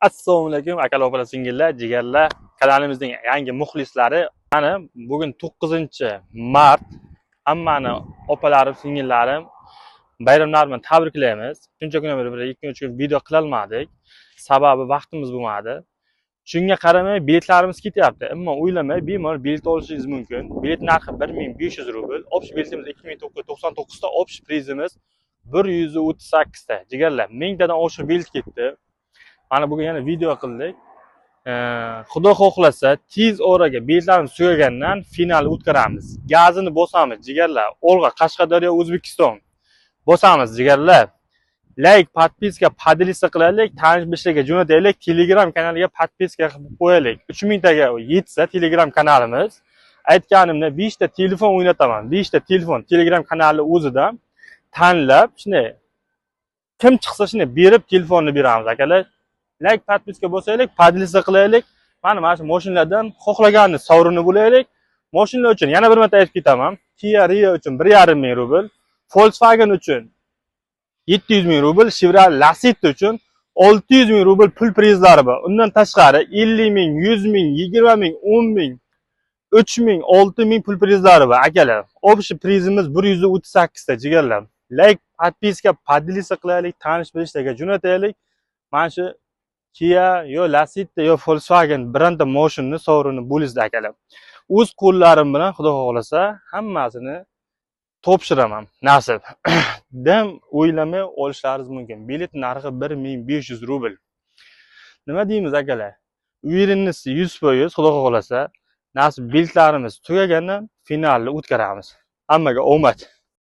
Assalomu alaykum, akalar, opalar, singillar, jigarlar, kanalimizning yangi muxlislari. Mana bugun 9-mart. Hammani opalarim, singillarim bayramlari bilan tabriklaymiz. Shuncha kundan beri bir 2-3 kun video qilolmadik. Sababi vaqtimiz bo'lmadi. Shunga qaramay biletlarimiz ketyapti. Ammo o'ylamay bemalol bilet olishingiz mumkin. Bilet narxi 1500 rubl. Общий biletimiz 2999 ta, общий prizimiz 138 ta. Jigarlar, 1000 tadan oshiq bilet ketdi. Mana bugun yana video qildik. Xudo xohlasa, tez oraga biletlarimiz tugagandan final o'tkazamiz. Gazini bosamiz, jigarlar. Olg'a, Qashqadaryo, O'zbekiston. Bosamiz, jigarlar. Like, подписка, поделиться qilaylik, tanish bilishlarga jo'nataylik, Telegram kanaliga подписка qilib qo'yaylik. 3000 taga yetsa Telegram kanalimiz. Aytganimda 5 ta telefon o'ynataman. 5 ta telefon Telegram kanali o'zidan tanlab, shunday kim chiqsa shunday berib telefonni beramiz, akalar. Like, подписка bo'lsaylik, поделиться qilaylik. Mana shu mashinalardan xohlaganini sovrinni bo'laylik. Mashinalar uchun yana bir marta aytib ketaman. Kia Rio uchun 1,5 ming rubl, Volkswagen uchun 700 ming rubl, Chevrolet Lacetti uchun 600 ming rubl pul prizlari bor. Undan tashqari 50 ming, 100 ming, 20 ming, 10 ming, 3 ming, 6 ming pul prizlari bor, akalar. Общий prizimiz 138 ta, jigarlar. Like, подписка, поделиться qilaylik, tanish bilishlarga jo'nataylik. Mana shu Kia yo Lacetti yo Volkswagen bironta mashinani sovrini bo'lingizda, akalar. O'z qo'llarim bilan, Xudo xohlasa, hammasini topshiraman. Nasib. Dam o'ylamay olishlaringiz mumkin. Bilet narxi 1500 rubl. Nima deymiz, akalar? Уверенность 100%, Xudo xohlasa, nasib biletlarimiz tugagandan finalni o'tkazamiz. Hammaga omad.